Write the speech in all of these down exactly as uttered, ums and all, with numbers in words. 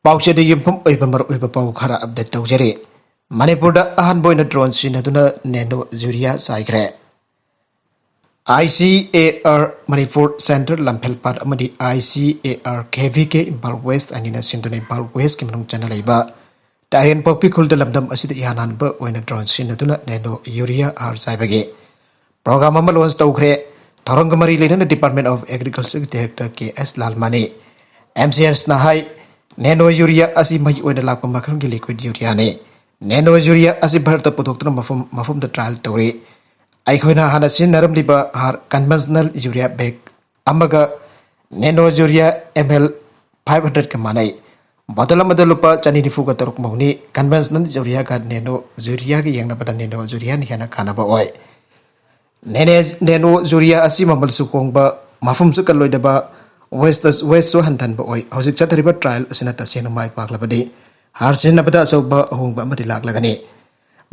ꯄꯥꯎꯆꯦꯗ ꯌꯨꯝꯐꯝ ꯑꯣꯏꯕ ꯃꯔꯨꯑꯣꯏꯕ ꯄꯥꯎ ꯈꯔ ꯑꯞꯗꯦꯠ ꯇꯧꯖꯔꯤ꯫ ꯃꯅꯤꯄꯨꯔꯗ ꯑꯍꯥꯟꯕ ꯑꯣꯏꯅ ꯗ꯭ꯔꯣꯟ ꯁꯤꯖꯤꯟꯅꯗꯨꯅ ꯅꯦꯅꯣ ꯌꯨꯔꯤꯌꯥ ꯆꯥꯏꯈ꯭ꯔꯦ꯫ I C A R Manipur central Lamphelpat ꯑꯃꯗꯤ I C A R K V K Imphal west ꯑꯅꯤꯅ ꯁꯤꯟꯗꯨꯅ ꯏꯝꯐꯥꯜ ꯋꯦꯁꯀꯤ ꯃꯅꯨꯡ ꯆꯟꯅ ꯂꯩꯕ ꯇꯥꯏꯔꯦꯟꯄꯣꯛꯄꯤ ꯈꯨꯜꯗ ꯂꯝꯗꯝ ꯑꯁꯤꯗ ꯏꯍꯥꯟ ꯍꯥꯟꯕ ꯑꯣꯏꯅ ꯗ꯭ꯔꯣꯟ ꯁꯤꯖꯤꯟꯅꯗꯨꯅ ꯅꯦꯅꯣ ꯌꯨꯔꯤꯌꯥ ꯍꯥꯔ ꯆꯥꯏꯕꯒꯤ ꯄ꯭ꯔꯣꯒ꯭ꯔꯥꯝ ꯑꯃ ꯂꯣꯟꯆ ꯇꯧꯈ꯭ꯔꯦ꯫ ꯊꯧꯔꯝꯒ ꯃꯔꯤ ꯂꯩꯅꯅ ꯗꯤꯄꯥꯔꯠꯃꯦꯟ ꯑꯣꯐ ꯑꯦꯒ꯭ꯔꯤꯀꯜꯆꯔꯒꯤ ꯗꯥꯏꯔꯦꯛꯇꯔ ꯀꯦ ꯑꯦꯁ ꯂꯥꯜꯃꯥꯅꯤ, ꯑꯦꯝ ꯁꯤ ꯑꯦꯁꯅ ꯍꯥꯏ, ꯅꯦꯅꯣ ꯌꯨꯔꯤꯌꯥ ꯑꯁꯤ ꯃꯍꯤ ꯑꯣꯏꯅ ꯂꯥꯛꯄ ꯃꯈꯜꯒꯤ ꯂꯤꯀ꯭ꯋꯤꯠ ꯌꯨꯔꯤꯌꯥꯅꯤ꯫ ꯅꯦꯅꯣ ꯌꯨꯔꯤꯌꯥ ꯑꯁꯤ ꯚꯥꯔꯠꯇ ꯄꯨꯊꯣꯛꯇꯨꯅ ꯃꯐꯝ ꯃꯐꯝꯗ ꯇ꯭ꯔꯥꯏꯜ ꯇꯧꯔꯤ꯫ ꯑꯩꯈꯣꯏꯅ ꯍꯥꯟꯅ ꯁꯤꯖꯤꯟꯅꯔꯝꯂꯤꯕ ꯍꯥꯔ ꯀꯟꯚꯦꯟꯁꯅꯦꯜ ꯌꯨꯔꯤꯌꯥ ꯕꯦꯒ ꯑꯃꯒ nano urea M L five ꯍꯟꯗ꯭ꯔꯦꯠꯀ ꯃꯥꯟꯅꯩ꯫ ꯕꯣꯇꯜ ꯑꯃꯗ ꯂꯨꯄꯥ ꯆꯅꯤ ꯅꯤꯐꯨꯒ ꯇꯔꯨꯛ ꯃꯨꯛꯅꯤ꯫ ꯀꯟꯚꯦꯟꯁꯅꯦꯜ ꯌꯨꯔꯤꯌꯥꯒ ꯅꯦꯅꯣ ꯌꯨꯔꯤꯌꯥꯒ ꯌꯦꯡꯅꯕꯗ ꯅꯦꯅꯣ ꯌꯨꯔꯤꯌꯥꯅ ꯍꯦꯟꯅ ꯀꯥꯟꯅꯕ ꯑꯣꯏ꯫ ꯅꯦꯅꯦ-, ꯅꯦꯅꯣ ꯌꯨꯔꯤꯌꯥ ꯑꯁꯤ ꯃꯃꯜꯁꯨ ꯍꯣꯡꯕ, ꯃꯐꯝꯁꯨ ꯀꯜꯂꯣꯏꯗꯕ, ꯋꯦꯁꯇ-, ꯋꯦꯁꯁꯨ ꯍꯟꯊꯍꯟꯕ ꯑꯣꯏ꯫ ꯍꯧꯖꯤꯛ ꯆꯠꯊꯔꯤꯕ ꯇ꯭ꯔꯥꯏꯜ ꯑꯁꯤꯅ ꯇꯁꯦꯡꯅ ꯃꯥꯏ ꯄꯥꯛꯂꯕꯗꯤ ꯍꯥꯔ ꯁꯤꯖꯤꯟꯅꯕꯗ ꯑꯆꯧꯕ ꯑꯍꯣꯡꯕ ꯑꯃꯗꯤ ꯂꯥꯛꯂꯒꯅꯤ꯫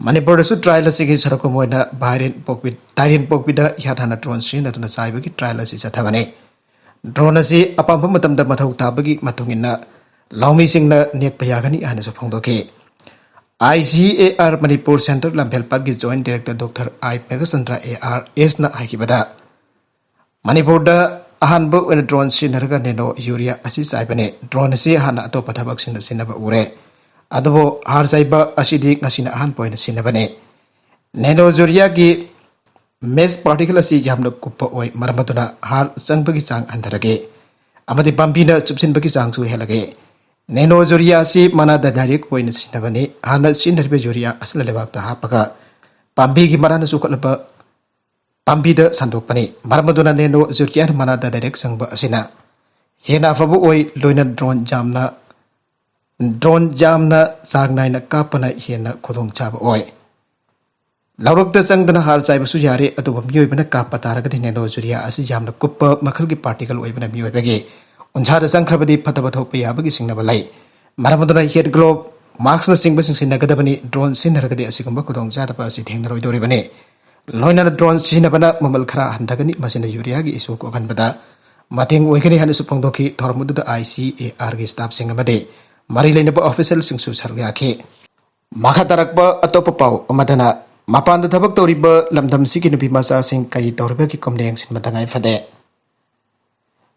ꯃꯅꯤꯄꯨꯔꯗꯁꯨ ꯇ꯭ꯔꯥꯏꯜ ꯑꯁꯤꯒꯤ ꯁꯔꯨꯛ ꯑꯃ ꯑꯣꯏꯅ ꯚꯥꯏꯔꯦꯟ ꯄꯣꯛꯄꯤ-, ꯇꯥꯏꯔꯦꯟ ꯄꯣꯛꯄꯤꯗ ꯏꯍꯥꯟ ꯍꯥꯟꯅ ꯗ꯭ꯔꯣꯟ ꯁꯤꯖꯤꯟꯅꯗꯨꯅ ꯆꯥꯏꯕꯒꯤ ꯇ꯭ꯔꯥꯏꯜ ꯑꯁꯤ ꯆꯠꯊꯕꯅꯤ꯫ ꯗ꯭ꯔꯣꯟ ꯑꯁꯤ ꯑꯄꯥꯝꯕ ꯃꯇꯝꯗ ꯃꯊꯧ ꯇꯥꯕꯒꯤ ꯃꯇꯨꯡ ꯏꯟꯅ ꯂꯧꯃꯤꯁꯤꯡꯅ ꯅꯦꯛꯄ ꯌꯥꯒꯅꯤ ꯍꯥꯏꯅꯁꯨ ꯐꯣꯡꯗꯣꯛꯈꯤ꯫ I C A R Manipur central ꯂꯝꯐꯦꯜꯄꯥꯠꯀꯤ joint director doctor I Meghachandra A R ꯑꯦꯁꯅ ꯍꯥꯏꯈꯤꯕꯗ, ꯃꯅꯤꯄꯨꯔꯗ ꯑꯍꯥꯟꯕ ꯑꯣꯏꯅ ꯗ꯭ꯔꯣꯟ ꯁꯤꯖꯤꯟꯅꯔꯒ ꯅꯦꯅꯣ ꯌꯨꯔꯤꯌꯥ ꯑꯁꯤ ꯆꯥꯏꯕꯅꯤ꯫ ꯗ꯭ꯔꯣꯟ ꯑꯁꯤ ꯍꯥꯟꯅ ꯑꯇꯣꯞꯄ ꯊꯕꯛꯁꯤꯡꯗ ꯁꯤꯖꯤꯟꯅꯕ ꯎꯔꯦ, ꯑꯗꯨꯕꯨ ꯍꯥꯔ ꯆꯥꯏꯕ ꯑꯁꯤꯗꯤ ꯉꯁꯤꯅ ꯑꯍꯥꯟꯕ ꯑꯣꯏꯅ ꯁꯤꯖꯤꯟꯅꯕꯅꯤ꯫ ꯅꯦꯅꯣ ꯌꯨꯔꯤꯌꯥꯒꯤ ꯃꯦꯁ ꯄꯥꯔꯇꯤꯀꯜ ꯑꯁꯤ ꯌꯥꯝꯅ ꯀꯨꯞꯄ ꯑꯣꯏ, ꯃꯔꯝ ꯑꯗꯨꯅ ꯍꯥꯔ ꯆꯪꯕꯒꯤ ꯆꯥꯡ ꯍꯟꯊꯔꯒꯦ ꯑꯃꯗꯤ ꯄꯥꯝꯕꯤꯅ ꯆꯨꯞꯁꯤꯟꯕꯒꯤ ꯆꯥꯡꯁꯨ ꯍꯦꯜꯂꯒꯦ꯫ ꯅꯦꯅꯣ ꯌꯨꯔꯤꯌꯥ ꯑꯁꯤ ꯃꯅꯥꯗ ꯗꯥꯏꯔꯦꯛ ꯑꯣꯏꯅ ꯁꯤꯖꯤꯟꯅꯕꯅꯤ꯫ ꯍꯥꯟꯅ ꯁꯤꯖꯤꯟꯅꯔꯤꯕ ꯌꯨꯔꯤꯌꯥ ꯑꯁꯤꯅ ꯂꯩꯕꯥꯛꯇ ꯍꯥꯞꯄꯒ ꯄꯥꯝꯕꯤꯒꯤ ꯃꯔꯥꯅ ꯆꯨꯈꯠꯂꯕ ꯄꯥꯝꯕꯤꯗ ꯁꯟꯗꯣꯛꯄꯅꯤ꯫ ꯃꯔꯝ ꯑꯗꯨꯅ ꯅꯦꯅꯣ ꯌꯨꯔꯤꯌꯥꯅ ꯃꯅꯥꯗ ꯗꯥꯏꯔꯦꯛ ꯆꯪꯕ ꯑꯁꯤꯅ ꯍꯦꯟꯅ ꯑꯐꯕ ꯑꯣꯏ꯫ ꯂꯣꯏꯅ ꯗ꯭ꯔꯣꯟ ꯌꯥꯝꯅ, ꯗ꯭ꯔꯣꯟ ꯌꯥꯝꯅ ꯆꯥꯡ ꯅꯥꯏꯅ ꯀꯥꯞꯄꯅ ꯍꯦꯟꯅ ꯈꯨꯗꯣꯡꯆꯥꯕ ꯑꯣꯏ꯫ ꯂꯧꯔꯛꯇ ꯆꯪꯗꯅ ꯍꯥꯔ ꯆꯥꯏꯕꯁꯨ ꯌꯥꯔꯦ, ꯑꯗꯨꯕꯨ ꯃꯤꯑꯣꯏꯕꯅ ꯀꯥꯞꯄ ꯇꯥꯔꯒꯗꯤ ꯅꯦꯅꯣ ꯌꯨꯔꯤꯌꯥ ꯑꯁꯤ ꯌꯥꯝꯅ ꯀꯨꯞꯄ ꯃꯈꯜꯒꯤ ꯄꯥꯔꯇꯤꯀꯜ ꯑꯣꯏꯕꯅ ꯃꯤꯑꯣꯏꯕꯒꯤ ꯎꯟꯁꯥꯗ ꯆꯪꯈ꯭ꯔꯕꯗꯤ ꯐꯠꯇꯕ ꯊꯣꯛꯄ ꯌꯥꯕꯒꯤ ꯆꯤꯡꯅꯕ ꯂꯩ꯫ ꯃꯔꯝ ꯑꯗꯨꯅ ꯍꯦꯠ ꯒ꯭ꯂꯣꯕ, ꯃꯥꯛꯁꯅꯆꯤꯡꯕꯁꯤꯡ ꯁꯤꯖꯤꯟꯅꯒꯗꯕꯅꯤ꯫ ꯗ꯭ꯔꯣꯟ ꯁꯤꯖꯤꯟꯅꯔꯒꯗꯤ ꯑꯁꯤꯒꯨꯝꯕ ꯈꯨꯗꯣꯡꯆꯥꯗꯕ ꯑꯁꯤ ꯊꯦꯡꯅꯔꯣꯏꯗꯧꯔꯤꯕꯅꯤ꯫ ꯂꯣꯏꯅꯅ ꯗ꯭ꯔꯣꯟ ꯁꯤꯖꯤꯟꯅꯕꯅ ꯃꯃꯜ ꯈꯔ ꯍꯟꯊꯒꯅꯤ, ꯃꯁꯤꯅ ꯌꯨꯔꯤꯌꯥꯒꯤ ꯏꯁꯨ ꯀꯣꯛꯍꯟꯕꯗ ꯃꯇꯦꯡ ꯑꯣꯏꯒꯅꯤ ꯍꯥꯏꯅꯁꯨ ꯐꯣꯡꯗꯣꯛꯈꯤ꯫ ꯊꯧꯔꯝ ꯑꯗꯨꯗ ꯑꯥꯏ ꯁꯤ ꯑꯦ ꯑꯥꯔꯒꯤ ꯁ꯭ꯇꯥꯐꯁꯤꯡ ꯑꯃꯗꯤ ꯃꯔꯤ ꯂꯩꯅꯕ ꯑꯣꯐꯤꯁꯤꯌꯦꯜꯁꯤꯡꯁꯨ ꯁꯔꯨꯛ ꯌꯥꯈꯤ꯫ ꯃꯈꯥ ꯇꯥꯔꯛꯄ ꯑꯇꯣꯞꯄ ꯄꯥꯎ ꯑꯃꯗꯅ, ꯃꯄꯥꯟꯗ ꯊꯕꯛ ꯇꯧꯔꯤꯕ ꯂꯝꯗꯝꯁꯤꯒꯤ ꯅꯨꯄꯤ ꯃꯆꯥꯁꯤꯡ ꯀꯔꯤ ꯇꯧꯔꯤꯕꯒꯤ ꯀꯨꯝꯅ ꯌꯦꯡꯁꯤꯟꯕ ꯇꯉꯥꯏ ꯐꯗꯦ꯫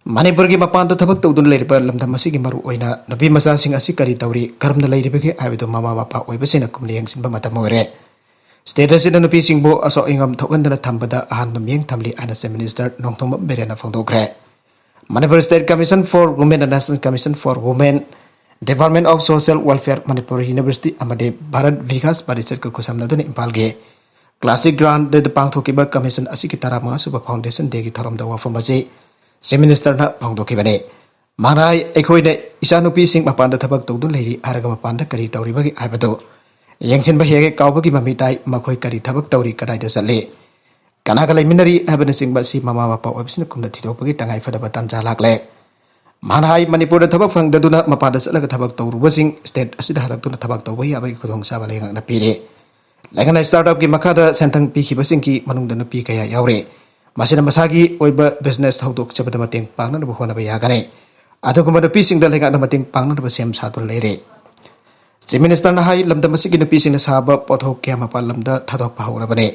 ꯃꯅꯤꯄꯨꯔꯒꯤ ꯃꯄꯥꯟꯗ ꯊꯕꯛ ꯇꯧꯗꯨꯅ ꯂꯩꯔꯤꯕ ꯂꯝꯗꯝ ꯑꯁꯤꯒꯤ ꯃꯔꯨ ꯑꯣꯏꯅ ꯅꯨꯄꯤ ꯃꯆꯥꯁꯤꯡ ꯑꯁꯤ ꯀꯔꯤ ꯇꯧꯔꯤ, ꯀꯔꯝꯅ ꯂꯩꯔꯤꯕꯒꯦ ꯍꯥꯏꯕꯗꯨ ꯃꯃꯥ ꯃꯄꯥ ꯑꯣꯏꯕꯁꯤꯡꯅ ꯀꯨꯝꯅ ꯌꯦꯡꯁꯤꯟꯕ ꯃꯇꯝ ꯑꯣꯏꯔꯦ꯫ ꯁ꯭ꯇꯦꯠ ꯑꯁꯤꯗ ꯅꯨꯄꯤꯁꯤꯡꯕꯨ ꯑꯁꯣꯛ ꯑꯉꯥꯝ ꯊꯣꯛꯍꯟꯗꯅ ꯊꯝꯕꯗ ꯑꯍꯥꯟꯕ ꯃꯤꯠꯌꯦꯡ ꯊꯝꯂꯤ ꯍꯥꯏꯅ ꯆꯤꯐ ꯃꯤꯅꯤꯁꯇꯔ ꯅꯣꯡꯊꯣꯝꯕꯝ ꯕꯤꯔꯦꯟꯅ ꯐꯣꯡꯗꯣꯛꯈ꯭ꯔꯦ꯫ Manipur state commission for women, national commission for women, department of social welfare, Manipur university ꯑꯃꯗꯤ ꯚꯥꯔꯠ ꯕꯤꯀꯥꯁ ꯄꯥꯔꯤꯁꯠꯀ ꯈꯨꯠꯁꯝꯅꯗꯨꯅ ꯏꯝꯐꯥꯜꯒꯤ ꯀ꯭ꯂꯥꯁꯤꯛ ꯒ꯭ꯔꯥꯎꯟꯗ ꯄꯥꯡꯊꯣꯛꯈꯤꯕ ꯀꯃꯤꯁꯟ ꯑꯁꯤꯒꯤ ꯇꯔꯥꯃꯉꯥ ꯁꯨꯕ ꯐꯥꯎꯟꯗꯦꯁꯟ ꯗꯦꯒꯤ ꯊꯧꯔꯝꯗ ꯋꯥꯐꯝ ꯑꯁꯤ ꯆꯤꯐ ꯃꯤꯅꯤꯁꯇꯔꯅ ꯐꯣꯡꯗꯣꯛꯈꯤꯕꯅꯤ꯫ ꯃꯥꯅ ꯍꯥꯏ, ꯑꯩꯈꯣꯏꯅ ꯏꯆꯥꯅꯨꯄꯤꯁꯤꯡ ꯃꯄꯥꯟꯗ ꯊꯕꯛ ꯇꯧꯗꯨꯅ ꯂꯩꯔꯤ ꯍꯥꯏꯔꯒ ꯃꯄꯥꯟꯗ ꯀꯔꯤ ꯇꯧꯔꯤꯕꯒꯦ ꯍꯥꯏꯕꯗꯨ ꯌꯦꯡꯁꯤꯟꯕ ꯍꯦꯛ ꯍꯦꯛ ꯀꯥꯎꯕꯒꯤ ꯃꯃꯤ ꯇꯥꯏ꯫ ꯃꯈꯣꯏ ꯀꯔꯤ ꯊꯕꯛ ꯇꯧꯔꯤ, ꯀꯗꯥꯏꯗ ꯆꯠꯂꯤ, ꯀꯅꯥꯒ ꯂꯩꯃꯤꯟꯅꯔꯤ ꯍꯥꯏꯕꯅꯆꯤꯡꯕ ꯑꯁꯤ ꯃꯃꯥ ꯃꯄꯥ ꯑꯣꯏꯕꯁꯤꯅ ꯀꯨꯝꯅ ꯊꯤꯗꯣꯛꯄꯒꯤ ꯇꯉꯥꯏ ꯐꯗꯕ ꯇꯥꯟꯖꯥ ꯂꯥꯛꯂꯦ꯫ ꯃꯥꯅ ꯍꯥꯏ, ꯃꯅꯤꯄꯨꯔꯗ ꯊꯕꯛ ꯐꯪꯗꯗꯨꯅ ꯃꯄꯥꯟꯗ ꯆꯠꯂꯒ ꯊꯕꯛ ꯇꯧꯔꯨꯕꯁꯤꯡ ꯁ꯭ꯇꯦꯠ ꯑꯁꯤꯗ ꯍꯜꯂꯛꯇꯨꯅ ꯊꯕꯛ ꯇꯧꯕ ꯌꯥꯕꯒꯤ ꯈꯨꯗꯣꯡꯆꯥꯕ ꯂꯩꯉꯥꯛꯅ ꯄꯤꯔꯤ꯫ ꯂꯩꯉꯥꯛꯅ ꯁ꯭ꯇꯥꯔꯠ ꯑꯞꯀꯤ ꯃꯈꯥꯗ ꯁꯦꯟꯊꯪ ꯄꯤꯈꯤꯕꯁꯤꯡꯒꯤ ꯃꯅꯨꯡꯗ ꯅꯨꯄꯤ ꯀꯌꯥ ꯌꯥꯎꯔꯤ꯫ ꯃꯁꯤꯅ ꯃꯁꯥꯒꯤ ꯑꯣꯏꯕ ꯕꯤꯖꯤꯅꯦꯁ ꯍꯧꯗꯣꯛꯆꯕꯗ ꯃꯇꯦꯡ ꯄꯥꯡꯅꯅꯕ ꯍꯣꯠꯅꯕ ꯌꯥꯒꯅꯤ꯫ ꯑꯗꯨꯒꯨꯝꯕ ꯅꯨꯄꯤꯁꯤꯡꯗ ꯂꯩꯉꯥꯛꯅ ꯃꯇꯦꯡ ꯄꯥꯡꯅꯅꯕ ꯁꯦꯝ ꯁꯥꯗꯨꯅ ꯂꯩꯔꯤ꯫ ꯆꯤꯐ ꯃꯤꯅꯤꯁꯇꯔꯅ ꯍꯥꯏ, ꯂꯝꯗꯝ ꯑꯁꯤꯒꯤ ꯅꯨꯄꯤꯁꯤꯡꯅ ꯁꯥꯕ ꯄꯣꯠꯊꯣꯛ ꯀꯌꯥ ꯃꯄꯥꯟ ꯂꯝꯗ ꯊꯥꯗꯣꯛꯄ ꯍꯧꯔꯕꯅꯤ꯫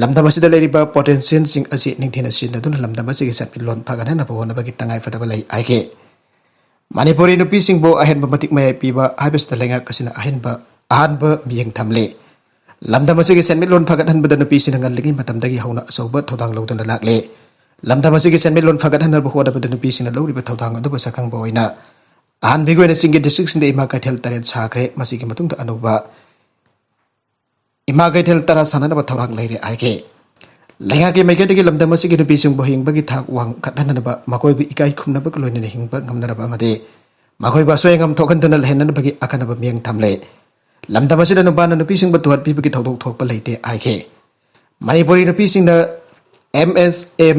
ꯂꯝꯗꯝ ꯑꯁꯤꯗ ꯂꯩꯔꯤꯕ ꯄꯣꯇꯦꯟꯁꯤꯌꯦꯜꯁꯤꯡ ꯑꯁꯤ ꯅꯤꯡꯊꯤꯅ ꯁꯤꯖꯤꯟꯅꯗꯨꯅ ꯂꯝꯗꯝ ꯑꯁꯤꯒꯤ ꯁꯦꯟꯃꯤꯠꯂꯣꯟ ꯐꯒꯠꯍꯟꯅꯕ ꯍꯣꯠꯅꯕꯒꯤ ꯇꯉꯥꯏ ꯐꯗꯕ ꯂꯩ ꯍꯥꯏꯈꯤ꯫ ꯃꯅꯤꯄꯨꯔꯤ ꯅꯨꯄꯤꯁꯤꯡꯕꯨ ꯑꯍꯦꯟꯕ ꯃꯇꯤꯛ ꯃꯌꯥꯏ ꯄꯤꯕ ꯍꯥꯏꯕꯁꯤꯗ ꯂꯩꯉꯥꯛ ꯑꯁꯤꯅ ꯑꯍꯦꯟꯕ, ꯑꯍꯥꯟꯕ ꯃꯤꯠꯌꯦꯡ ꯊꯝꯂꯤ꯫ ꯂꯝꯗꯝ ꯑꯁꯤꯒꯤ ꯁꯦꯟꯃꯤꯠꯂꯣꯟ ꯐꯒꯠꯍꯟꯕꯗ ꯅꯨꯄꯤꯁꯤꯡꯅ ꯉꯜꯂꯤꯉꯩ ꯃꯇꯝꯗꯒꯤ ꯍꯧꯅ ꯑꯆꯧꯕ ꯊꯧꯗꯥꯡ ꯂꯧꯗꯨꯅ ꯂꯥꯛꯂꯤ꯫ ꯂꯝꯗꯝ ꯑꯁꯤꯒꯤ ꯁꯦꯟꯃꯤꯠꯂꯣꯟ ꯐꯒꯠꯍꯟꯅꯕ ꯍꯣꯠꯅꯕꯗ ꯅꯨꯄꯤꯁꯤꯡꯅ ꯂꯧꯔꯤꯕ ꯊꯧꯗꯥꯡ ꯑꯗꯨꯕꯨ ꯁꯛꯈꯪꯕ ꯑꯣꯏꯅ ꯑꯍꯥꯟꯕꯒꯤ ꯑꯣꯏꯅ ꯆꯤꯡꯒꯤ ꯗꯤꯁꯇ꯭ꯔꯤꯛꯁꯤꯡꯗ ꯏꯃꯥ ꯀꯩꯊꯦꯜ ꯇꯔꯦꯠ ꯁꯥꯈ꯭ꯔꯦ꯫ ꯃꯁꯤꯒꯤ ꯃꯇꯨꯡꯗ ꯑꯅꯧꯕ ꯏꯃꯥ ꯀꯩꯊꯦꯜ ꯇꯔꯥ ꯁꯥꯟꯅꯅꯕ ꯊꯧꯔꯥꯡ ꯂꯩꯔꯦ ꯍꯥꯏꯈꯤ꯫ ꯂꯩꯉꯥꯛꯀꯤ ꯃꯥꯏꯀꯩꯗꯒꯤ ꯂꯝꯗꯝ ꯑꯁꯤꯒꯤ ꯅꯨꯄꯤꯁꯤꯡꯕꯨ ꯍꯤꯡꯕꯒꯤ ꯊꯥꯛ ꯋꯥꯡꯈꯠꯍꯟꯅꯕ, ꯃꯈꯣꯏꯕꯨ ꯏꯀꯥꯏ ꯈꯨꯝꯅꯕꯒ ꯂꯣꯏꯅꯅ ꯍꯤꯡꯕ ꯉꯝꯅꯅꯕ ꯑꯃꯗꯤ ꯃꯈꯣꯏꯕꯨ ꯑꯁꯣꯏ ꯑꯉꯥꯝ ꯊꯣꯛꯍꯟꯗꯅ ꯂꯩꯍꯟꯅꯕꯒꯤ ꯑꯈꯟꯅꯕ ꯃꯤꯠꯌꯦꯡ ꯊꯝꯂꯦ꯫ ꯂꯝꯗꯝ ꯑꯁꯤꯗ ꯅꯨꯄꯥꯅ ꯅꯨꯄꯤꯁꯤꯡꯕꯨ ꯇꯨꯍꯠꯄꯤꯕꯒꯤ ꯊꯧꯗꯣꯛ ꯊꯣꯛꯄ ꯂꯩꯇꯦ ꯍꯥꯏꯈꯤ꯫ ꯃꯅꯤꯄꯨꯔꯤ ꯅꯨꯄꯤꯁꯤꯡꯅ ꯑꯦꯝ ꯑꯦꯁ ꯑꯦꯝ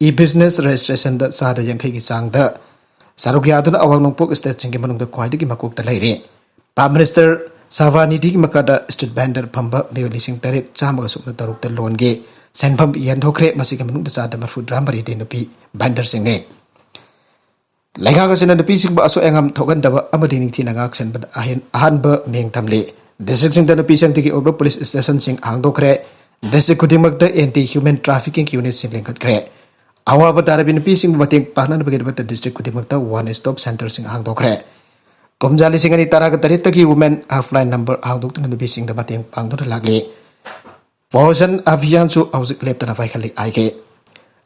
ꯏ ꯕꯤꯖꯤꯅꯦꯁ ꯔꯦꯖꯤꯁꯇ꯭ꯔꯦꯁꯟꯗ ꯆꯥꯗ ꯌꯥꯡꯈꯩꯒꯤ ꯆꯥꯡꯗ ꯁꯔꯨꯛ ꯌꯥꯗꯨꯅ ꯑꯋꯥꯡ ꯅꯣꯡꯄꯣꯛ ꯁ꯭ꯇꯦꯠꯁꯤꯡꯒꯤ ꯃꯅꯨꯡꯗ ꯈ꯭ꯋꯥꯏꯗꯒꯤ ꯃꯀꯣꯛꯇ ꯂꯩꯔꯤ꯫ ꯄ꯭ꯔꯥꯏꯝ ꯃꯤꯅꯤꯁꯇꯔ ꯁꯥꯕꯥꯅꯤꯙꯤꯒꯤ ꯃꯈꯥꯗ ꯁ꯭ꯇ꯭ꯔꯤꯠ ꯚꯦꯟꯗꯔ ꯐꯝꯕ ꯃꯤꯑꯣꯏ ꯂꯤꯁꯤꯡ ꯇꯔꯦꯠ ꯆꯥꯝꯃꯒ ꯁꯨꯞꯅ ꯇꯔꯨꯛꯇ ꯂꯣꯟꯒꯤ ꯁꯦꯟꯐꯝ ꯌꯦꯟꯊꯣꯛꯈ꯭ꯔꯦ꯫ ꯃꯁꯤꯒꯤ ꯃꯅꯨꯡꯗ ꯆꯥꯗ ꯃꯔꯤꯐꯨꯇꯔꯥ ꯃꯔꯤꯗꯤ ꯅꯨꯄꯤ ꯚꯦꯟꯗꯔꯁꯤꯡꯅꯤ꯫ ꯂꯩꯉꯥꯛ ꯑꯁꯤꯅ ꯅꯨꯄꯤꯁꯤꯡꯕꯨ ꯑꯁꯣꯏ ꯑꯉꯥꯝ ꯊꯣꯛꯍꯟꯗꯕ ꯑꯃꯗꯤ ꯅꯤꯡꯊꯤꯅ ꯉꯥꯛꯁꯦꯟꯕꯗ ꯑꯍꯦꯟ-, ꯑꯍꯥꯟꯕ ꯃꯤꯡ ꯊꯝꯂꯤ꯫ ꯗꯤꯁꯇ꯭ꯔꯤꯛꯁꯤꯡꯗ ꯅꯨꯄꯤꯁꯤꯡꯒꯤ ꯑꯣꯏꯕ ꯄꯨꯂꯤꯁ ꯁ꯭ꯇꯦꯁꯟꯁꯤꯡ ꯍꯥꯡꯗꯣꯛꯈ꯭ꯔꯦ꯫ ꯗꯤꯁꯇ꯭ꯔꯤꯛ ꯈꯨꯗꯤꯡꯃꯛꯇ ꯑꯦꯟꯇꯤ ꯍ꯭ꯌꯨꯃꯦꯟ ꯇ꯭ꯔꯥꯐꯤꯀꯤꯡ ꯌꯨꯅꯤꯠꯁꯤꯡ ꯂꯤꯡꯈꯠꯈ꯭ꯔꯦ꯫ ꯑꯋꯥꯕ ꯇꯥꯔꯕꯤ ꯅꯨꯄꯤꯁꯤꯡꯕꯨ ꯃꯇꯦꯡ ꯄꯥꯡꯅꯅꯕꯒꯤꯗꯃꯛꯇ ꯗꯤꯁꯇ꯭ꯔꯤꯛ ꯈꯨꯗꯤꯡꯃꯛꯇ ꯋꯥꯟ ꯁ꯭ꯇꯣꯞ ꯁꯦꯟꯇꯔꯁꯤꯡ ꯍꯥꯡꯗꯣꯛꯈ꯭ꯔꯦ꯫ ꯀꯨꯝꯖꯥ ꯂꯤꯁꯤꯡ ꯑꯅꯤ ꯇꯔꯥꯒ ꯇꯔꯦꯠꯇꯒꯤ ꯋꯨꯃꯦꯟ ꯍꯦꯜꯞꯂꯥꯏꯟ ꯅꯝꯕꯔ ꯍꯥꯡꯗꯣꯛꯇꯨꯅ ꯅꯨꯄꯤꯁꯤꯡꯗ ꯃꯇꯦꯡ ꯄꯥꯡꯗꯨꯅ ꯂꯥꯛꯂꯤ꯫ ꯄꯣꯁꯟ ꯑꯚꯤꯌꯥꯟꯁꯨ ꯍꯧꯖꯤꯛ ꯂꯦꯞꯇꯅ ꯄꯥꯏꯈꯠꯂꯤ ꯍꯥꯏꯈꯤ꯫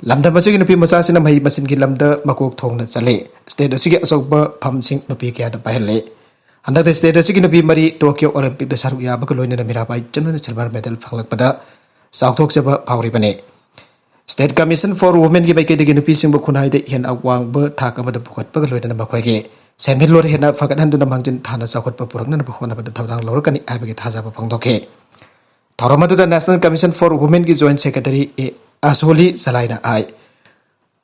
ꯂꯝꯗꯝ ꯑꯁꯤꯒꯤ ꯅꯨꯄꯤ ꯃꯆꯥꯁꯤꯡꯅ ꯃꯍꯩ ꯃꯁꯤꯡꯒꯤ ꯂꯝꯗ ꯃꯀꯣꯛ ꯊꯣꯡꯅ ꯆꯠꯂꯤ꯫ ꯁ꯭ꯇꯦꯠ ꯑꯁꯤꯒꯤ ꯑꯆꯧꯕ ꯐꯝꯁꯤꯡ ꯅꯨꯄꯤ ꯀꯌꯥꯗ ꯄꯥꯏꯍꯜꯂꯤ꯫ ꯍꯟꯗꯛꯇ ꯁ꯭ꯇꯦꯠ ꯑꯁꯤꯒꯤ ꯅꯨꯄꯤ ꯃꯔꯤ ꯇꯣꯀꯤꯌꯣ ꯑꯣꯂꯤꯝꯄꯤꯛꯇ ꯁꯔꯨꯛ ꯌꯥꯕꯒ ꯂꯣꯏꯅꯅ ꯃꯤꯔꯥꯕꯥꯏ ꯆꯅꯨꯅ ꯁꯤꯜꯚꯔ ꯃꯦꯗꯜ ꯐꯪꯂꯛꯄꯗ ꯆꯥꯎꯊꯣꯛꯆꯕ ꯐꯥꯎꯔꯤꯕꯅꯤ꯫ ꯁ꯭ꯇꯦꯠ ꯀꯃꯤꯁꯟ ꯐꯣꯔ ꯋꯨꯃꯦꯟꯒꯤ ꯃꯥꯏꯀꯩꯗꯒꯤ ꯅꯨꯄꯤꯁꯤꯡꯕꯨ ꯈꯨꯟꯅꯥꯏꯗ ꯍꯦꯟꯅ ꯋꯥꯡꯕ ꯊꯥꯛ ꯑꯃꯗ ꯄꯨꯈꯠꯄꯒ ꯂꯣꯏꯅꯅ ꯃꯈꯣꯏꯒꯤ ꯁꯦꯟꯃꯤꯠꯂꯣꯟ ꯍꯦꯟꯅ ꯐꯒꯠꯍꯟꯗꯨꯅ ꯃꯥꯡꯖꯤꯟ ꯊꯥꯅ ꯆꯥꯎꯈꯠꯄ ꯄꯨꯔꯛꯅꯅꯕ ꯍꯣꯠꯅꯕꯗ ꯊꯧꯗꯥꯡ ꯂꯧꯔꯛꯀꯅꯤ ꯍꯥꯏꯕꯒꯤ ꯊꯥꯖꯕ ꯐꯣꯡꯗꯣꯛꯈꯤ꯫ ꯊꯧꯔꯝ ꯑꯗꯨꯗ ꯅꯦꯁꯅꯦꯜ ꯀꯃꯤꯁꯟ ꯐꯣꯔ ꯋꯨꯃꯦꯟꯒꯤ ꯖꯣꯏꯟꯠ ꯁꯦꯀ꯭ꯔꯦꯇꯔꯤ ꯑꯦ ꯑꯁꯣꯂꯤ ꯁꯂꯥꯏꯅ ꯍꯥꯏ,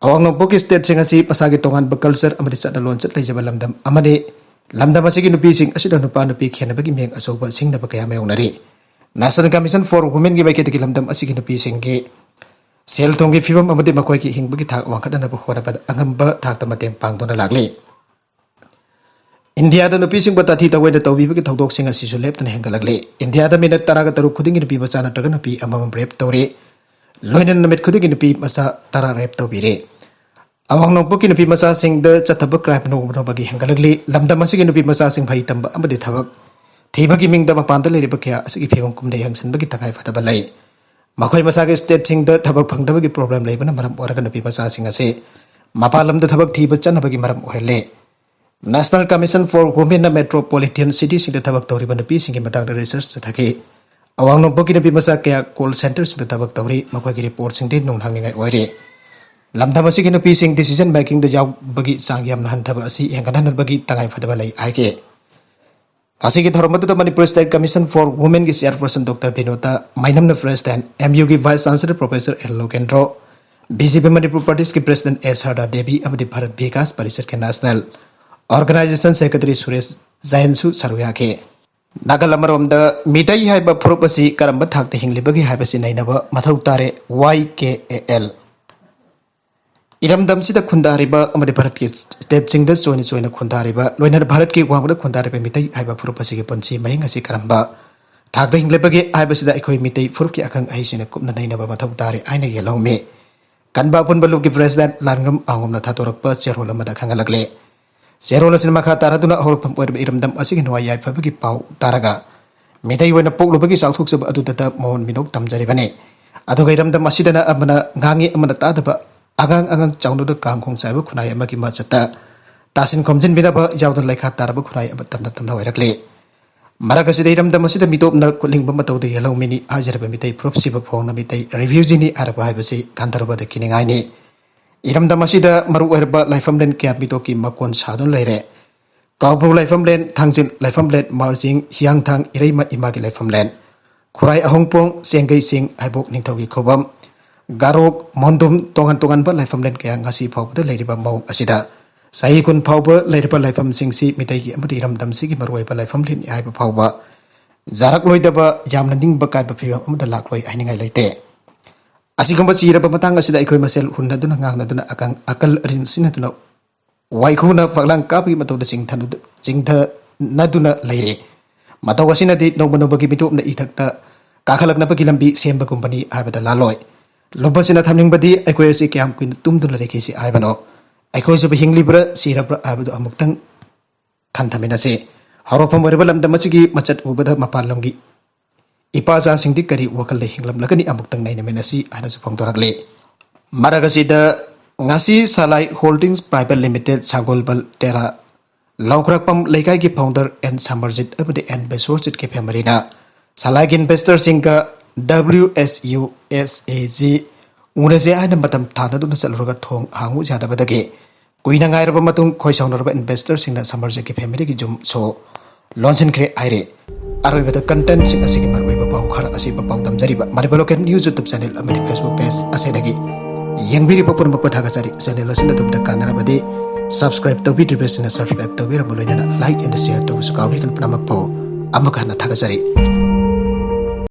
ꯑꯋꯥꯡ ꯅꯣꯡꯄꯣꯛꯀꯤ ꯁ꯭ꯇꯦꯠꯁꯤꯡ ꯑꯁꯤ ꯃꯁꯥꯒꯤ ꯇꯣꯉꯥꯟꯕ ꯀꯜꯆꯔ ꯑꯃꯗꯤ ꯆꯠꯅ ꯂꯣꯟꯆꯠ ꯂꯩꯖꯕ ꯂꯝꯗꯝ ꯑꯃꯅꯤ꯫ ꯂꯝꯗꯝ ꯑꯁꯤꯒꯤ ꯅꯨꯄꯤꯁꯤꯡ ꯑꯁꯤꯗ ꯅꯨꯄꯥ ꯅꯨꯄꯤ ꯈꯦꯟꯅꯕꯒꯤ ꯃꯤꯠꯌꯦꯡ ꯑꯆꯧꯕ ꯁꯤꯡꯅꯕ ꯀꯌꯥ ꯃꯥꯌꯣꯛꯅꯔꯤ꯫ ꯅꯦꯁꯅꯦꯜ ꯀꯃꯤꯁꯟ ꯐꯣꯔ ꯋꯨꯃꯦꯟꯒꯤ ꯃꯥꯏꯀꯩꯗꯒꯤ ꯂꯝꯗꯝ ꯑꯁꯤꯒꯤ ꯅꯨꯄꯤꯁꯤꯡꯒꯤ ꯁꯦꯜ ꯊꯨꯝꯒꯤ ꯐꯤꯕꯝ ꯑꯃꯗꯤ ꯃꯈꯣꯏꯒꯤ ꯍꯤꯡꯕꯒꯤ ꯊꯥꯛ ꯋꯥꯡꯈꯠꯅꯅꯕ ꯍꯣꯠꯅꯕꯗ ꯑꯉꯝꯕ ꯊꯥꯛꯇ ꯃꯇꯦꯡ ꯄꯥꯡꯗꯨꯅ ꯂꯥꯛꯂꯤ꯫ ꯏꯟꯗꯤꯌꯥꯗ ꯅꯨꯄꯤꯁꯤꯡꯕꯨ ꯇꯥꯊꯤ ꯇꯧꯑꯣꯏꯅ ꯇꯧꯕꯤꯕꯒꯤ ꯊꯧꯗꯣꯛꯁꯤꯡ ꯑꯁꯤꯁꯨ ꯂꯦꯞꯇꯅ ꯍꯦꯟꯒꯠꯂꯛꯂꯤ꯫ ꯏꯟꯗꯤꯌꯥꯗ ꯃꯤꯅꯠ ꯇꯔꯥꯒ ꯇꯔꯨꯛ ꯈꯨꯗꯤꯡꯒꯤ ꯅꯨꯄꯤ ꯃꯆꯥ ꯅꯠꯇ꯭ꯔꯒ ꯅꯨꯄꯤ ꯑꯃꯃꯝ ꯔꯦꯞ ꯇꯧꯔꯤ꯫ ꯂꯣꯏꯅꯅ ꯅꯨꯃꯤꯠ ꯈꯨꯗꯤꯡꯒꯤ ꯅꯨꯄꯤ ꯃꯆꯥ ꯇꯔꯥ ꯔꯦꯞ ꯇꯧꯕꯤꯔꯦ꯫ ꯑꯋꯥꯡ ꯅꯣꯡꯄꯣꯛꯀꯤ ꯅꯨꯄꯤ ꯃꯆꯥꯁꯤꯡꯗ ꯆꯠꯊꯕ ꯀ꯭ꯔꯥꯏꯝ ꯅꯣꯡꯃ ꯅꯣꯡꯃꯒꯤ ꯍꯦꯟꯒꯠꯂꯛꯂꯤ꯫ ꯂꯝꯗꯝ ꯑꯁꯤꯒꯤ ꯅꯨꯄꯤ ꯃꯆꯥꯁꯤꯡ ꯃꯍꯩ ꯇꯝꯕ ꯑꯃꯗꯤ ꯊꯕꯛ ꯊꯤꯕꯒꯤ ꯃꯤꯡꯗ ꯃꯄꯥꯟꯗ ꯂꯩꯔꯤꯕ ꯀꯌꯥ ꯑꯁꯤꯒꯤ ꯐꯤꯕꯝ ꯀꯨꯝꯗ ꯌꯦꯡꯁꯤꯟꯕꯒꯤ ꯇꯉꯥꯏ ꯐꯗꯕ ꯂꯩ꯫ ꯃꯈꯣꯏ ꯃꯁꯥꯒꯤ ꯁ꯭ꯇꯦꯠꯁꯤꯡꯗ ꯊꯕꯛ ꯐꯪꯗꯕꯒꯤ ꯄ꯭ꯔꯣꯕ꯭ꯂꯦꯝ ꯂꯩꯕꯅ ꯃꯔꯝ ꯑꯣꯏꯔꯒ ꯅꯨꯄꯤ ꯃꯆꯥꯁꯤꯡ ꯑꯁꯤ ꯃꯄꯥꯟ ꯂꯝꯗ ꯊꯕꯛ ꯊꯤꯕ ꯆꯠꯅꯕꯒꯤ ꯃꯔꯝ ꯑꯣꯏꯍꯜꯂꯤ꯫ ꯅꯦꯁꯅꯦꯜ ꯀꯃꯤꯁꯟ ꯐꯣꯔ ꯋꯨꯃꯦꯟꯅ ꯃꯦꯇ꯭ꯔꯣꯄꯣꯂꯤꯇꯤꯌꯟ ꯁꯤꯇꯤꯁꯤꯡꯗ ꯊꯕꯛ ꯇꯧꯔꯤꯕ ꯅꯨꯄꯤꯁꯤꯡꯒꯤ ꯃꯇꯥꯡꯗ ꯔꯤꯁꯔꯆ ꯆꯠꯊꯈꯤ꯫ ꯑꯋꯥꯡ ꯅꯣꯡꯄꯣꯛꯀꯤ ꯅꯨꯄꯤ ꯃꯆꯥ ꯀꯌꯥ ꯀꯣꯜ ꯁꯦꯟꯇꯔꯁꯤꯡꯗ ꯊꯕꯛ ꯇꯧꯔꯤ꯫ ꯃꯈꯣꯏꯒꯤ ꯔꯤꯄꯣꯔꯠꯁꯤꯡꯗꯤ ꯅꯨꯡꯅꯥꯡꯅꯤꯡꯉꯥꯏ ꯑꯣꯏꯔꯤ꯫ ꯂꯝꯗꯝ ꯑꯁꯤꯒꯤ ꯅꯨꯄꯤꯁꯤꯡ ꯗꯤꯁꯤꯖꯟ ꯃꯦꯀꯤꯡꯗ ꯌꯥꯎꯕꯒꯤ ꯆꯥꯡ ꯌꯥꯝꯅ ꯍꯟꯊꯕ ꯑꯁꯤ ꯍꯦꯟꯒꯠꯍꯟꯅꯕꯒꯤ ꯇꯉꯥꯏ ꯐꯗꯕ ꯂꯩ ꯍꯥꯏꯈꯤ꯫ ꯉꯁꯤꯒꯤ ꯊꯧꯔꯝ ꯑꯗꯨꯗ ꯃꯅꯤꯄꯨꯔ ꯁ꯭ꯇꯦꯠ ꯀꯃꯤꯁꯟ ꯐꯣꯔ ꯋꯨꯃꯦꯟꯒꯤ ꯆꯦꯌꯔꯄꯔꯁꯟ ꯗꯣꯛꯇꯔ ꯕꯤꯅꯣꯇꯥ ꯃꯩꯅꯝꯅ ꯄ꯭ꯔꯦꯁꯤꯗꯦꯟꯠ, ꯑꯦꯝ ꯌꯨꯒꯤ vice chancellor professor L Lokendro, B J P Manipur ꯄ꯭ꯔꯗꯦꯁꯀꯤ ꯄ꯭ꯔꯦꯁꯤꯗꯦꯟꯠ ꯑꯦ ꯁꯥꯔꯗꯥ ꯗꯦꯕꯤ ꯑꯃꯗꯤ ꯚꯥꯔꯠ ꯕꯤꯀꯥꯁ ꯄꯔꯤꯁꯠꯀꯤ ꯅꯦꯁꯅꯦꯜ ꯑꯣꯔꯒꯅꯥꯏꯖꯦꯁꯟ ꯁꯦꯀ꯭ꯔꯦꯇꯔꯤ ꯁꯨꯔꯦꯁ ꯖꯌꯟꯁꯨ ꯁꯔꯨꯛ ꯌꯥꯈꯤ꯫ ꯅꯥꯒꯜ ꯑꯃꯔꯣꯝꯗ ꯃꯤꯇꯩ ꯍꯥꯏꯕ ꯐꯨꯔꯨꯞ ꯑꯁꯤ ꯀꯔꯝꯕ ꯊꯥꯛꯇ ꯍꯤꯡꯂꯤꯕꯒꯦ ꯍꯥꯏꯕꯁꯤ ꯅꯩꯅꯕ ꯃꯊꯧ ꯇꯥꯔꯦ, ꯋꯥꯏ ꯀꯦ ꯑꯦ ꯑꯦꯜ꯫ ꯏꯔꯝꯗꯝꯁꯤꯗ ꯈꯨꯟꯗꯥꯔꯤꯕ ꯑꯃꯗꯤ ꯚꯥꯔꯠꯀꯤ ꯁ꯭ꯇꯦꯠꯁꯤꯡꯗ ꯆꯣꯏꯅ ꯆꯣꯏꯅ ꯈꯨꯟꯗꯥꯔꯤꯕ, ꯂꯣꯏꯅꯅ ꯚꯥꯔꯠꯀꯤ ꯋꯥꯡꯃꯗ ꯈꯨꯟꯗꯥꯔꯤꯕ ꯃꯤꯇꯩ ꯍꯥꯏꯕ ꯐꯨꯔꯨꯞ ꯑꯁꯤꯒꯤ ꯄꯨꯟꯁꯤ ꯃꯍꯤꯡ ꯑꯁꯤ ꯀꯔꯝꯕ ꯊꯥꯛꯇ ꯍꯤꯡꯂꯤꯕꯒꯦ ꯍꯥꯏꯕꯁꯤꯗ ꯑꯩꯈꯣꯏ ꯃꯤꯇꯩ ꯐꯨꯔꯨꯞꯀꯤ ꯑꯈꯪ ꯑꯍꯩꯁꯤꯡꯅ ꯀꯨꯞꯅ ꯅꯩꯅꯕ ꯃꯊꯧ ꯇꯥꯔꯦ ꯍꯥꯏꯅ ꯌꯦꯜꯍꯧꯃꯤ꯫ ꯀꯟꯕ ꯑꯄꯨꯟꯕ ꯂꯨꯞꯀꯤ ꯄ꯭ꯔꯦꯁꯤꯗꯦꯟꯠ ꯂꯥꯟꯉꯝ ꯑꯉꯣꯝꯅ ꯊꯥꯗꯣꯔꯛꯄ ꯆꯦꯔꯣꯜ ꯑꯃꯗ ꯈꯪꯍꯜꯂꯛꯂꯤ꯫ ꯆꯦꯔꯣꯜ ꯑꯁꯤꯅ ꯃꯈꯥ ꯇꯥꯔꯗꯨꯅ ꯍꯧꯔꯛꯐꯝ ꯑꯣꯏꯔꯤꯕ ꯏꯔꯝꯗꯝ ꯑꯁꯤꯒꯤ ꯅꯨꯡꯉꯥꯏ ꯌꯥꯏꯐꯕꯒꯤ ꯄꯥꯎ ꯇꯥꯔꯒ ꯃꯤꯇꯩ ꯑꯣꯏꯅ ꯄꯣꯛꯂꯨꯕꯒꯤ ꯆꯥꯎꯊꯣꯛꯆꯕ ꯑꯗꯨꯗꯇ ꯃꯣꯍꯣꯟ ꯃꯤꯅꯣꯛ ꯇꯝꯖꯔꯤꯕꯅꯤ꯫ ꯑꯗꯨꯒ ꯏꯔꯝꯗꯝ ꯑꯁꯤꯗꯅ ꯑꯃꯅ ꯉꯥꯡꯉꯤ ꯑꯃꯅ ꯇꯥꯗꯕ ꯑꯉꯥꯡ ꯑꯉꯥꯡ ꯆꯥꯎꯅꯗ ꯀꯥꯡꯈꯣꯡ ꯆꯥꯏꯕ ꯈꯨꯟꯅꯥꯏ ꯑꯃꯒꯤ ꯃꯆꯠꯇ ꯇꯥꯁꯤꯟ ꯈꯣꯝꯖꯤꯟꯕꯤꯅꯕ ꯌꯥꯎꯗꯅ ꯂꯩꯈꯥ ꯇꯥꯔꯕ ꯈꯨꯟꯅꯥꯏ ꯑꯃ ꯇꯝꯅ ꯇꯝꯅ ꯑꯣꯏꯔꯛꯂꯤ꯫ ꯃꯔꯛ ꯑꯁꯤꯗ ꯏꯔꯝꯗꯝ ꯑꯁꯤꯗ ꯃꯤꯇꯣꯞꯅ ꯈꯨꯠꯂꯤꯡꯕ ꯃꯇꯧꯗ ꯌꯦꯜꯍꯧꯃꯤꯅꯤ ꯍꯥꯏꯖꯔꯤꯕ ꯃꯤꯇꯩ ꯐꯨꯔꯨꯞꯁꯤꯕꯨ ꯐꯣꯡꯅ ꯃꯤꯇꯩ ꯔꯤꯐ꯭ꯌꯨꯖꯤꯅꯤ ꯍꯥꯏꯔꯛꯄ ꯍꯥꯏꯕꯁꯤ ꯈꯟꯊꯔꯨꯕꯗ ꯀꯤꯅꯤꯡꯉꯥꯏꯅꯤ꯫ ꯏꯔꯝꯗꯝ ꯑꯁꯤꯗ ꯃꯔꯨꯑꯣꯏꯔꯕ ꯂꯥꯏꯐꯝꯂꯦꯟ ꯀꯌꯥ ꯃꯤꯇꯣꯞꯀꯤ ꯃꯀꯣꯟ ꯁꯥꯗꯨꯅ ꯂꯩꯔꯦ꯫ ꯀꯥꯎꯕ꯭ꯔꯨ ꯂꯥꯏꯐꯝꯂꯦꯟ, ꯊꯥꯡꯖꯤꯡ ꯂꯥꯏꯐꯝꯂꯦꯟ, ꯃꯥꯔꯖꯤꯡ, ꯍꯤꯌꯥꯡꯊꯥꯡ, ꯏꯔꯩꯃ ꯏꯃꯥꯒꯤ ꯂꯥꯏꯐꯝꯂꯦꯟ, ꯈꯨꯔꯥꯏ ꯑꯍꯣꯡꯄꯣꯡ, ꯆꯦꯡꯒꯩ ꯆꯤꯡ, ꯍꯥꯏꯕꯣꯛ ꯅꯤꯡꯊꯧꯒꯤ ꯈꯨꯕꯝ, ꯒꯥꯔꯣꯛ, ꯃꯣꯟꯗꯨꯝ, ꯇꯣꯉꯥꯟ ꯇꯣꯉꯥꯟꯕ ꯂꯥꯏꯐꯝꯂꯦꯟ ꯀꯌꯥ ꯉꯁꯤ ꯐꯥꯎꯕꯗ ꯂꯩꯔꯤꯕ ꯃꯑꯣꯡ ꯑꯁꯤꯗ ꯆꯍꯤ ꯀꯨꯟ ꯐꯥꯎꯕ ꯂꯩꯔꯕ ꯂꯥꯏꯐꯝꯁꯤꯡꯁꯤ ꯃꯤꯇꯩꯒꯤ ꯑꯃꯗꯤ ꯏꯔꯝꯗꯝꯁꯤꯒꯤ ꯃꯔꯨꯑꯣꯏꯕ ꯂꯥꯏꯐꯝꯂꯦꯟꯅꯤ ꯍꯥꯏꯕ ꯐꯥꯎꯕ ꯖꯥꯔꯛꯂꯣꯏꯗꯕ ꯌꯥꯝꯅ ꯅꯤꯡꯕ ꯀꯥꯏꯕ ꯐꯤꯕꯝ ꯑꯃꯗ ꯂꯥꯛꯂꯣꯏ ꯍꯥꯏꯅꯤꯡꯉꯥꯏ ꯂꯩꯇꯦ꯫ ꯑꯁꯤꯒꯨꯝꯕ ꯆꯤꯔꯕ ꯃꯇꯥꯡ ꯑꯁꯤꯗ ꯑꯩꯈꯣꯏ ꯃꯁꯦꯜ ꯍꯨꯟꯅꯗꯨꯅ ꯉꯥꯡꯅꯗꯨꯅ ꯑꯀꯪ-, ꯑꯀꯜ ꯑꯔꯤꯟ ꯁꯤꯟꯅꯗꯨꯅ ꯋꯥꯏꯈꯨꯅ ꯐꯛꯂꯥꯡ ꯀꯥꯞꯄꯒꯤ ꯃꯇꯧꯗ ꯆꯤꯡꯊꯅꯨ-, ꯆꯤꯡꯊꯅꯗꯨꯅ ꯂꯩꯔꯦ꯫ ꯃꯇꯧ ꯑꯁꯤꯅꯗꯤ ꯅꯣꯡꯃ ꯅꯣꯡꯃꯒꯤ ꯃꯤꯇꯣꯞꯅ ꯏꯊꯛꯇ ꯀꯥꯈꯠꯂꯛꯅꯕꯒꯤ ꯂꯝꯕꯤ ꯁꯦꯝꯕꯒꯨꯝꯕꯅꯤ ꯍꯥꯏꯕꯗ ꯂꯥꯜꯂꯣꯏ꯫ ꯂꯨꯞ ꯑꯁꯤꯅ ꯊꯝꯅꯤꯡꯕꯗꯤ ꯑꯩꯈꯣꯏ ꯑꯁꯤ ꯀꯌꯥꯝ ꯀꯨꯏꯅ ꯇꯨꯝꯗꯨꯅ ꯂꯩꯈꯤꯁꯤ ꯍꯥꯏꯕꯅꯣ? ꯑꯩꯈꯣꯏꯁꯤꯕꯨ ꯍꯤꯡꯂꯤꯕ꯭ꯔꯥ ꯁꯤꯔꯕ꯭ꯔꯥ ꯍꯥꯏꯕꯗꯨ ꯑꯃꯨꯛꯇꯪ ꯈꯟꯊꯃꯤꯟꯅꯁꯤ꯫ ꯍꯧꯔꯛꯐꯝ ꯑꯣꯏꯔꯤꯕ ꯂꯝꯗꯝ ꯑꯁꯤꯒꯤ ꯃꯆꯠ ꯎꯕꯗ ꯃꯄꯥꯟ ꯂꯝꯒꯤ ꯏꯄꯥꯖꯥꯁꯤꯡꯗꯤ ꯀꯔꯤ ꯋꯥꯈꯜꯗ ꯍꯤꯡꯂꯝꯂꯒꯅꯤ ꯑꯃꯨꯛꯇꯪ ꯅꯩꯅꯃꯤꯟꯅꯁꯤ ꯍꯥꯏꯅꯁꯨ ꯐꯣꯡꯗꯣꯔꯛꯂꯤ꯫ ꯃꯔꯛ ꯑꯁꯤꯗ ꯉꯁꯤ ꯁꯂꯥꯏ ꯍꯣꯜꯗꯤꯡꯁ ꯄ꯭ꯔꯥꯏꯚꯦꯠ ꯂꯤꯃꯤꯇꯦꯠ ꯁꯥꯡꯒꯣꯜꯕꯜ ꯇꯦꯔꯥ ꯂꯧꯈ꯭ꯔꯛꯄꯝ ꯂꯩꯀꯥꯏꯒꯤ ꯐꯥꯎꯟꯗꯔ ꯑꯦꯟ ꯁꯃꯔꯖꯤꯠ ꯑꯃꯗꯤ ꯑꯦꯟ ꯕꯦꯁꯣꯔꯖꯤꯠꯀꯤ ꯐꯦꯃꯤꯂꯤꯅ ꯁꯂꯥꯏꯒꯤ ꯏꯟꯚꯦꯁꯇꯔꯁꯤꯡꯒ W S U S A G ꯎꯅꯁꯦ ꯍꯥꯏꯅ ꯃꯇꯝ ꯊꯥꯅꯗꯨꯅ ꯆꯠꯂꯨꯔꯒ ꯊꯣꯡ ꯍꯥꯡꯉꯨ ꯌꯥꯗꯕꯗꯒꯤ ꯀꯨꯏꯅ ꯉꯥꯏꯔꯕ ꯃꯇꯨꯡ ꯈꯣꯏ ꯁꯥꯎꯅꯔꯕ ꯏꯟꯚꯦꯁꯇꯔꯁꯤꯡꯅ ꯁꯃꯔꯖꯤꯠꯀꯤ ꯐꯦꯃꯤꯂꯤꯒꯤ ꯌꯨꯝ ꯁꯣ ꯂꯣꯟꯁꯤꯟꯈ꯭ꯔꯦ ꯍꯥꯏꯔꯤ꯫ ꯑꯔꯣꯏꯕꯗ ꯀꯟꯇꯦꯟꯠꯁꯤꯡ ꯑꯁꯤꯒꯤ ꯃꯔꯨꯑꯣꯏꯕ ꯄꯥꯎ ꯈꯔ ꯑꯁꯤ ꯄꯥꯎ ꯇꯝꯖꯔꯤꯕ Manipur local news YouTube channel ꯑꯃꯗꯤ Facebook ꯄꯦꯖ ꯑꯁꯤꯗꯒꯤ ꯌꯦꯡꯕꯤꯔꯤꯕ ꯄꯨꯝꯅꯃꯛꯄꯨ ꯊꯥꯒꯠꯆꯔꯤ꯫ ꯆꯦꯅꯦꯜ ꯑꯁꯤꯅ ꯑꯗꯣꯝꯗ ꯀꯥꯟꯅꯔꯕꯗꯤ ꯁꯕꯁꯀ꯭ꯔꯥꯏꯕ ꯇꯧꯕꯤꯗ꯭ꯔꯤꯕꯁꯤꯡꯅ ꯁꯕꯁꯀ꯭ꯔꯥꯏꯕ ꯇꯧꯕꯤꯔꯝꯕ ꯂꯣꯏꯅꯅ ꯂꯥꯏꯛ ꯑꯦꯟ ꯁꯤꯌꯔ ꯇꯧꯕꯁꯨ ꯀꯥꯎꯕꯤꯒꯅꯨ꯫ ꯄꯨꯝꯅꯃꯛꯄꯨ ꯑꯃꯨꯛ ꯍꯟꯅ ꯊꯥꯒꯠꯆꯔꯤ꯫